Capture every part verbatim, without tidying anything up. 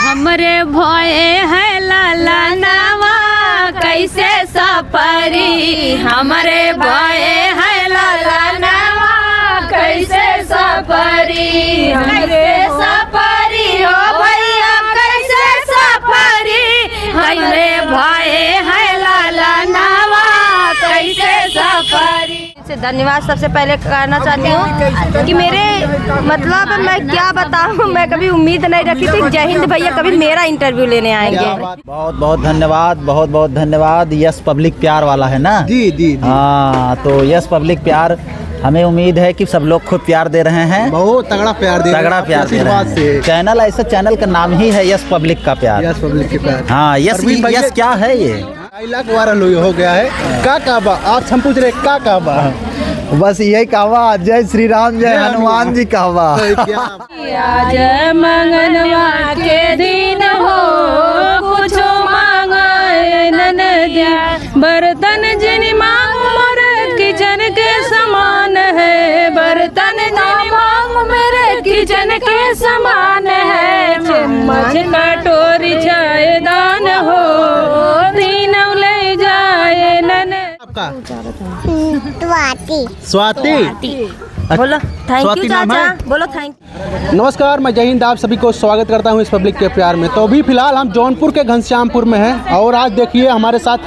हमरे भये है ललनवा कैसे सपरी, हमरे भये है ललनवा कैसे सपरी, कैसे सपरी हो भैया, कैसे सपरी, हमरे भये है ललनवा कैसे सपरी। से धन्यवाद सबसे पहले करना चाहती हूँ कि मेरे, मतलब, मैं क्या बताऊँ, मैं कभी उम्मीद नहीं रखी थी। जय हिंद भैया, कभी मेरा इंटरव्यू लेने आएंगे। क्या बात, बहुत बहुत धन्यवाद, बहुत बहुत धन्यवाद। यस पब्लिक प्यार वाला है ना? जी, जी, जी। हाँ, तो यस पब्लिक प्यार, हमें उम्मीद है कि सब लोग खूब प्यार दे रहे हैं। बहुत तगड़ा प्यार दे रहे हैं तगड़ा आपके प्यार दे रहे आशीर्वाद हैं। से। चैनल, ऐसा चैनल का नाम ही है यस पब्लिक का प्यार। यस पब्लिक के प्यार। हाँ, यस, अरविंद भैया यस क्या है ये? ढाई लाख वायरल हुई, हो गया है। का कहबा? आप हम पूछ रहे, का कहबा? बस यही कहबा, जय श्री राम, जय जय हनुमान हनुमान। जी कहबा। अरे क्या? आज मंगनवा के दिन हो, कुछ मांगे ननदिया, बर्तन जिन मांग मोर किचन के समान है, बर्तन जिन मांग मेरे किचन के समान है, चम्मच कटोरी चाहे दान हो, तीनों ले जाए नन। आपका? स्वाति। स्वाति। स्वाति। अच्छा, बोलो, thank you स्वाति नाम चाचा, है? बोलो thank you। नमस्कार, मैं जय हिंद, आप सभी को स्वागत करता हूं इस पब्लिक के प्यार में। तो अभी फिलहाल हम जौनपुर के घनश्यामपुर में हैं और आज देखिए हमारे साथ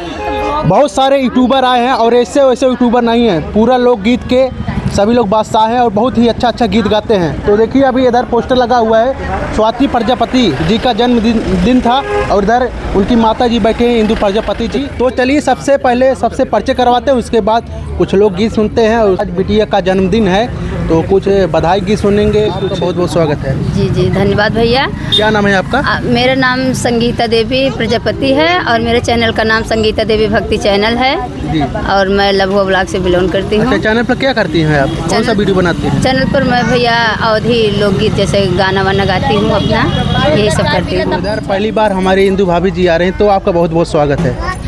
बहुत सारे यूट्यूबर आए हैं और ऐसे वैसे यूट्यूबर नहीं हैं, पूरा लोकगीत के सभी लोग बादशाह हैं और बहुत ही अच्छा अच्छा गीत गाते हैं। तो देखिए अभी इधर पोस्टर लगा हुआ है, स्वाति प्रजापति जी का जन्मदिन, दिन था और इधर उनकी माता जी बैठे हैं इंदु प्रजापति जी। तो चलिए सबसे पहले सबसे परिचय करवाते हैं, उसके बाद कुछ लोकगीत सुनते हैं। और आज बिटिया का जन्मदिन है तो कुछ बधाई गीत सुनेंगे। आपका बहुत बहुत स्वागत है। जी, जी, धन्यवाद भैया। क्या नाम है आपका? आ, मेरा नाम संगीता देवी प्रजापति है और मेरे चैनल का नाम संगीता देवी भक्ति चैनल है। जी। और मैं लभुआ ब्लॉक से बिलोंग करती हूँ। अच्छा, चैनल पर क्या करती हैं आप? कौन सा चैनल वीडियो बनाती हैं? चैनल पर मैं भैया अवधी लोकगीत जैसे गाना वाना गाती हूँ अपना, यही सब करती हूँ। इधर पहली बार हमारे इंदु भाभी जी आ रहे हैं तो आपका बहुत बहुत स्वागत है।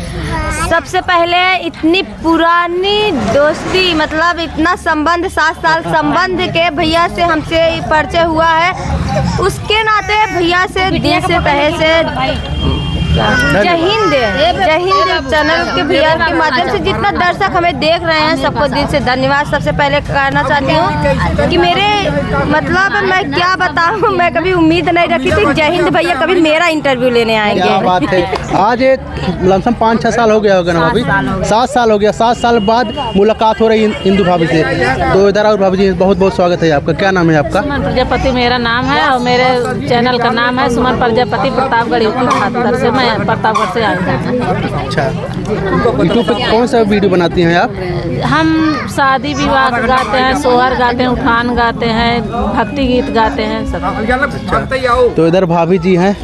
सबसे पहले इतनी पुरानी दोस्ती, मतलब इतना संबंध, सात साल संबंध के भैया से हमसे ये परिचय हुआ है, उसके नाते भैया से दिल से तहे से जय हिंद, जय हिंद चैनल के भैया के माध्यम से जितना दर्शक हमें देख रहे हैं सबको दिल से धन्यवाद। सबसे पहले कहना चाहती हूँ कि मेरे, मतलब, मैं क्या बताऊँ, मैं कभी उम्मीद नहीं रखी थी जय हिंद भैया कभी मेरा इंटरव्यू लेने आएंगे। क्या बात है। आज ये लमसम पाँच छः साल हो गया होगा ना भाभी? सात साल हो गया। सात साल बाद मुलाकात हो रही इन-, इंदु भाभी से। तो इधर और भाभी जी, बहुत बहुत स्वागत है आपका। क्या नाम है आपका? सुमन प्रजापति मेरा नाम है और मेरे चैनल का नाम है सुमन प्रजापति प्रतापगढ़ यूपी बहत्तर से, मैं प्रतापगढ़ से आई हूँ। अच्छा, यूट्यूब पे कौन सा वीडियो बनाती हैं आप? हम शादी विवाह गाते हैं, सोहर गाते हैं, उठान गाते हैं, भक्ति गीत गाते हैं, सब। अच्छा, तो इधर भाभी जी हैं।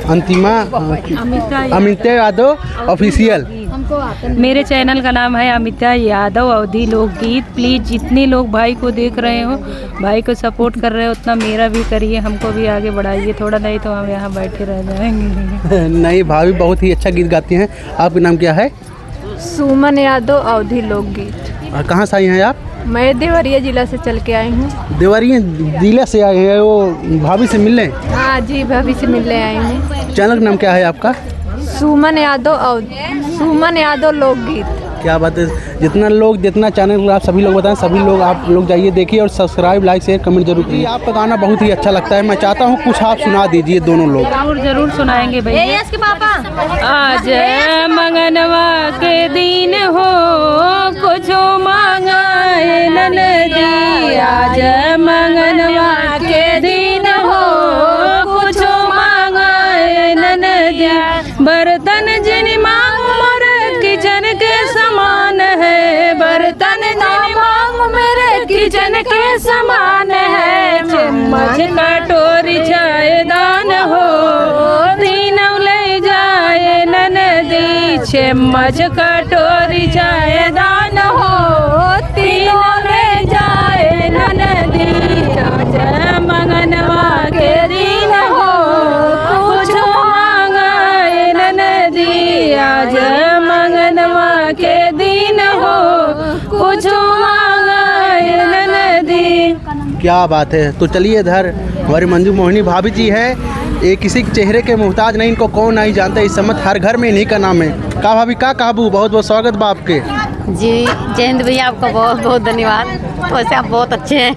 अंतिमा, अमिता यादव। अमिता यादव ऑफिशियल। मेरे चैनल का नाम है अमिता यादव अवधी लोकगीत। प्लीज जितने लोग भाई को देख रहे हो, भाई को सपोर्ट कर रहे हो, उतना मेरा भी करिए, हमको भी आगे बढ़ाइए थोड़ा, नहीं तो हम यहाँ बैठे रह जाएंगे। नहीं, भाभी बहुत ही अच्छा गीत गाती हैं। आपका नाम क्या है? सुमन यादव, अवधी लोकगीत। और कहाँ से आई हैं आप? मैं देवरिया जिला से चल के आई हूँ। देवरिया जिला से आए हैं, वो भाभी से मिलने? हाँ जी, भाभी से मिलने आई हूँ। चैनल का नाम क्या है आपका? सुमन यादव, अवधी, सुमन यादव लोकगीत। क्या बात है, जितना लोग, जितना चैनल आप सभी लोग बताएं, सभी लोग, आप लोग जाइए, देखिए और सब्सक्राइब, लाइक, शेयर, कमेंट जरूर कीजिए। आपका गाना बहुत ही अच्छा लगता है, मैं चाहता हूँ कुछ आप सुना दीजिए दोनों लोग। जरूर, जरूर सुनाएंगे भैया। ए यस के पापा। आज मंगनवा के दिन हो, कुछ मांगा ए ननदी। आज मंगनवा के दिन हो, कुछ मांगा ए ननदी। बर्तन जिन मांग मोर किचन के समान है, बर्तन जिन मांग मेरे किचन के समान है। चम्मच कटोरी चाहे दान हो, तीनों ले जाए ननदी। चम्मच कटोरी चाहे दान हो, तीनों ले जाए ननदी। आज मंगनवा के दिन हो, कुछ मांगा ए ननदी। आज मंगनवा के दिन हो, कुछ मांगा ए ननदी। क्या बात है। तो चलिए, इधर हमारी मंजू मोहिनी भाभी जी हैं, ये किसी के चेहरे के मोहताज नहीं, इनको कौन नहीं जानता, इस समय हर घर में इन्हीं का नाम है। का भाभी, का कहबू? बहुत बहुत स्वागत बा आपके। जी, जय हिंद भैया, आपका बहुत बहुत धन्यवाद। वैसे आप बहुत अच्छे हैं।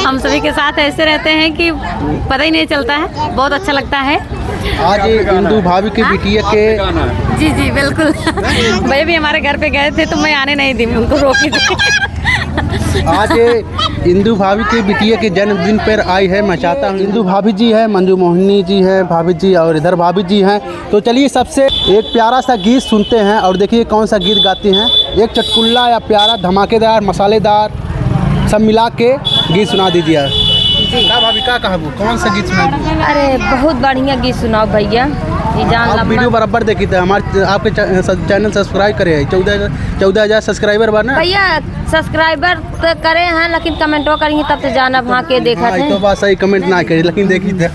हम सभी के साथ ऐसे रहते हैं कि पता ही नहीं चलता है, बहुत अच्छा लगता है। आज ये इंदू भाभी के बिटिया के जी, जी, बिल्कुल। भैया भी हमारे घर पे गए थे, तो मैं आने नहीं दी, उनको रोकी थी। आज ये इंदू भाभी के बिटिया के जन्मदिन पर आई है। मैं चाहता हूँ इंदू भाभी जी है, मंजू मोहिनी जी है, भाभी जी और इधर भाभी जी हैं। तो चलिए सबसे एक प्यारा सा गीत सुनते हैं और देखिए कौन सा गीत गाती हैं। एक चटकुल्ला या प्यारा, धमाकेदार, मसालेदार, सब मिला के गीत सुना दीजिए। जी। का भाभी, का कहबू? कौन सा गीत सुनाबू? अरे, बहुत बढ़िया गीत सुनाओ भैया। ई जान आप लम्बा वीडियो बराबर देखी थे, हमारे, आपके चा-, स-, चैनल सब्सक्राइब करे हैं, चौदह, चौदह हजार सब्सक्राइबर बा ना? भैया, सब्सक्राइबर तो करे हैं, लेकिन कमेंटो करेंगे तब तो जानब, हाँ, के देखत हाँ, ई है। तो बात सही, कमेंट ना करे, लेकिन देखी थे।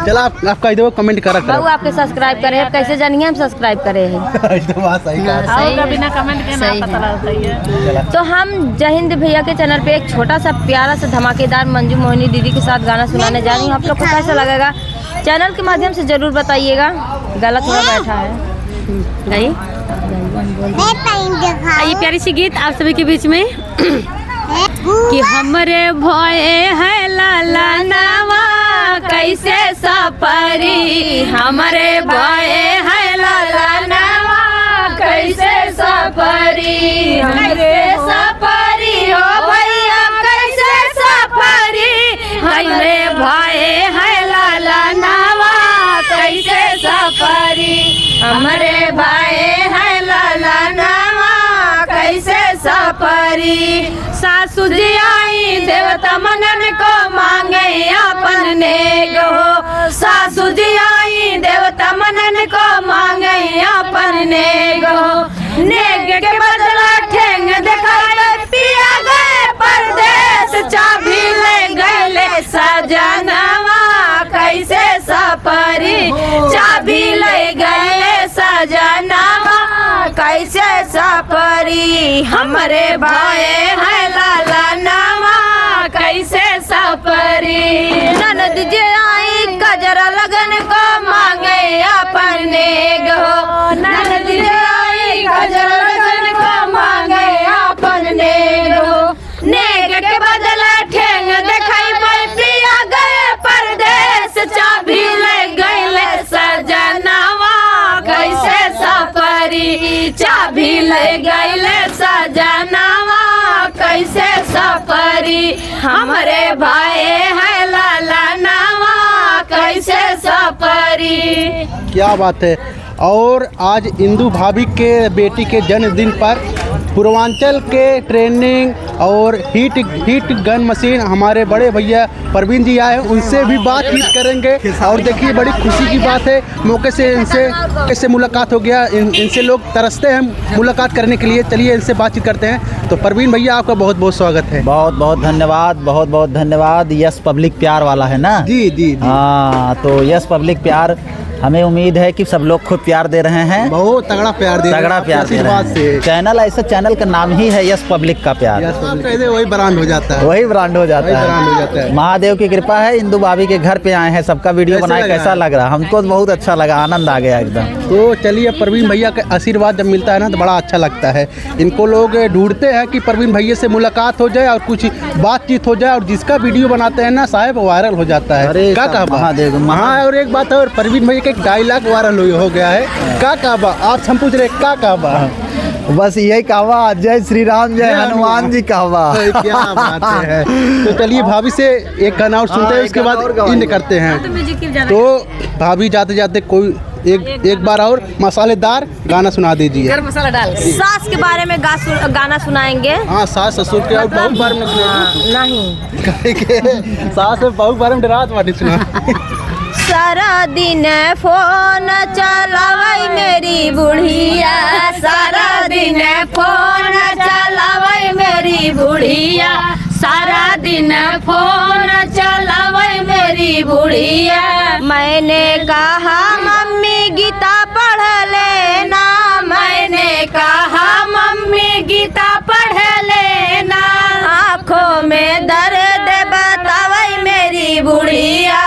चला, आप, आप कह दो, कमेंट करा करो। बाबू, आपके सब्सक्राइब करे हैं, कैसे जानिए हम सब्सक्राइब करे हैं? ई तो बात सही कहा। हाँ, सही और है। बिना कमेंट के ना सही पता है। लगता है। तो हम जय हिंद भैया के चैनल पे एक छोटा सा प्यारा सा धमाकेदार मंजू मोहिनी दीदी के साथ गाना सुनाने जा रही हूँ। आप लोग को कैसा लगेगा, चैनल के माध्यम से जरूर बताइएगा। गला थोड़ा बैठा है। गई। आ, ये प्यारी सी गीत आप सभी के बीच में। कि हमरे भये है लालनवा कैसे सपरी, हमरे भये है लालनवा कैसे सपरी, कैसे सपरी हो भैया, कैसे सपरी, हमरे भये है लालनवा कैसे सपरी, हमरे भये है लालनवा कैसे सपरी। सासु जी आई देवता मनन को मांगे आपन नेग हो, सासु जी आई देवता मनन को मांगे आपन नेग हो। नेग के बदला ठेंग देखाई पिया गए परदेस, चाभी ले गईले सजनवा कैसे सपरी, चाभी ले गईले सजनवा कैसे सपरी, हमरे भये है लालनवा कैसे सपरी। ननद जे आई कजरा लगन को मांगे आपन नेग हो, ननद जे आई कजरा लगन को मांगे आपन नेग हो। नेग के बदला ठेंग देखाई पिया गए परदेस, चाभी ले गईले सजनवा कैसे सपरी, चाभी ले गईले सजनवा कैसे सपरी, हमरे भये है लालनवा कैसे सपरी। क्या बात है। और आज इंदू भाभी के बेटी के जन्मदिन पर पूर्वांचल के ट्रेंडिंग और हीट, हीट गन मशीन हमारे बड़े भैया प्रवीण जी आए हैं, उनसे भी बातचीत करेंगे। और देखिए, बड़ी खुशी की बात है, मौके से इनसे, इससे मुलाकात हो गया, इन, इनसे लोग तरसते हैं मुलाकात करने के लिए। चलिए, इनसे बातचीत करते हैं। तो प्रवीण भैया, आपका बहुत बहुत स्वागत है। बहुत बहुत धन्यवाद, बहुत बहुत धन्यवाद। यस पब्लिक प्यार वाला है ना? जी, जी, जी। हाँ, तो यस पब्लिक प्यार, हमें उम्मीद है कि सब लोग खूब प्यार दे रहे हैं। बहुत तगड़ा प्यार दे रहे हैं तगड़ा आपके प्यार दे रहे आशीर्वाद हैं। से। चैनल, ऐसा चैनल का नाम ही है यस पब्लिक का प्यार। यस पब्लिक। आप कह दे, वही ब्रांड हो जाता है। वही ब्रांड हो जाता वही है। ब्रांड हो जाता है। महादेव की कृपा है, इंदू भाभी के घर पे आए हैं, सबका वीडियो कैसे बनाए, लग रहा कैसा है? लग रहा है? हमको बहुत अच्छा लगा, आनंद आ गया एकदम। तो चलिए, प्रवीण भैया का आशीर्वाद जब मिलता है ना, तो बड़ा अच्छा लगता है। इनको लोग ढूंढते हैं कि प्रवीण भैया से मुलाकात हो जाए और कुछ बातचीत हो जाए, और जिसका वीडियो बनाते हैं ना साहब, वायरल हो जाता है। अरे का साहब, कहबा? महादेव, महादेव। हाँ, और एक बात है, और प्रवीण भैया का एक डायलॉग वायरल हो, हो गया है। का कहबा? आप हम पूछ रहे, का कहबा? बस यही कहबा, "जय श्री राम, जय जय हनुमान हनुमान।" जी कहबा। अरे, क्या बात है। तो चलिए, भाभी से एक गाना और सुनते हैं, हाँ, उसके बाद एंड करते हैं। हाँ, तो म्यूजिक की जाना। तो भाभी, जाते जाते कोई एक, एक एक बार और मसालेदार गाना सुना दीजिए। गरम मसाला डाल के। सास के बारे में गा-, सु-, गाना सुनाएंगे। हाँ, सास ससुर के और बहू के बारे में सुनाएंगे। हाँ, नहीं। काहे के सास और बहू के बारे में डरात बाटी सुना। सारा दिन फोन चलावै मेरी बुढ़िया, सारा दिन फोन चलावै मेरी बुढ़िया, सारा दिन फोन चलावै मेरी बुढ़िया। मैंने कहा मम्मी गीता पढ़ लेना, मैंने कहा मम्मी गीता पढ़ लेना। आँखों में दर्द बतावै मेरी बुढ़िया,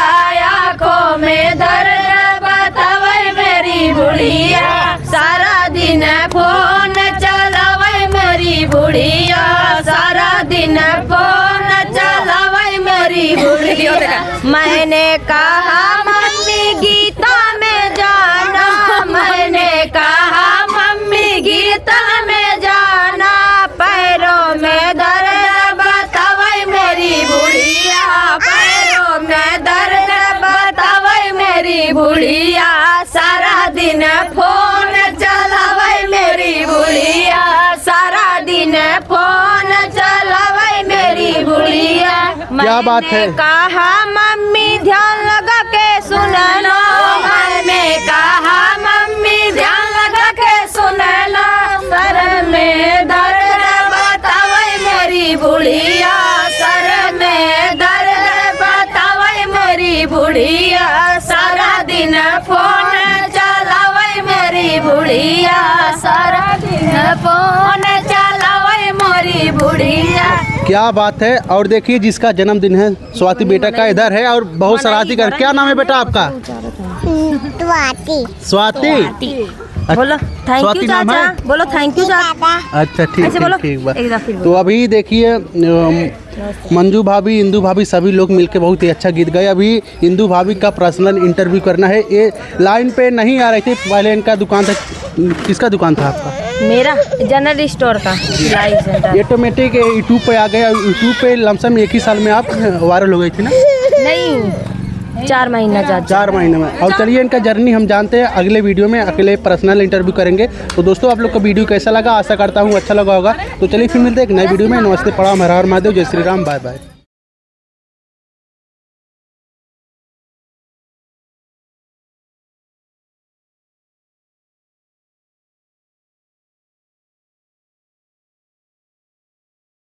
सारा दिन फोन चलावे मोरी बुढ़िया, सारा दिन फोन चलावे मोरी बुढ़िया। मैंने कहा मम्मी गीता में जाना, मैंने कहा मम्मी गीता में जाना, पैरों में दर्द बतावे मोरी बुढ़िया, पैरों में दर्द बतावे मोरी बुढ़िया। सारा दिन फोन चलावे मोरी बुढ़िया, सारा दिन फोन चलावे मोरी बुढ़िया। क्या बात है। मैंने कहा मम्मी ध्यान लगा के सुन लो, मैंने कहा मम्मी ध्यान लगा के सुन लो, सर में दर्द बतावे मोरी बुढ़िया, सर में दर्द बतावे मोरी बुढ़िया, सारा दिन फोन चलावे मोरी बुढ़िया, सारा दिन फोन चलावे मोरी बुढ़िया। क्या बात है। और देखिए, जिसका जन्मदिन है स्वाति बेटा का इधर है और बहुत शरारती कर। क्या नाम है बेटा आपका? स्वाति। स्वाति। स्वाति। अच्छा, बोलो thank you स्वाति नाम चाचा। है? बोलो thank you चाचा। अच्छा, ठीक, ऐसे ठीक, बोलो। ठीक बा। एक बार फिर तो बोलो। अभी देखिए, अम, मंजू भाभी, इंदू भाभी, सभी लोग मिलके बहुत ही अच्छा गीत गाए। अभी इंदू भाभी का पर्सनल इंटरव्यू करना है। ये लाइन पे नहीं आ रही थी, पहले इनका दुकान था। किसका दुकान था आपका? मेरा जनरल स्टोर का सिलाई सेंटर। ऑटोमेटिक यूट्यूब पे आ गया। यूट्यूब पे लमसम एक ही साल में आप वायरल हो गई थी ना? नहीं, चार महीना ज्यादा। चार महीने में। और चलिए, इनका जर्नी हम जानते हैं अगले वीडियो में, अगले पर्सनल इंटरव्यू करेंगे। तो दोस्तों, आप लोग को वीडियो कैसा लगा, आशा करता हूँ अच्छा लगा होगा। तो चलिए, फिर मिलते हैं एक नए वीडियो में। नमस्ते, प्रणाम, हर हर महादेव, जय श्री राम, बाय बाय।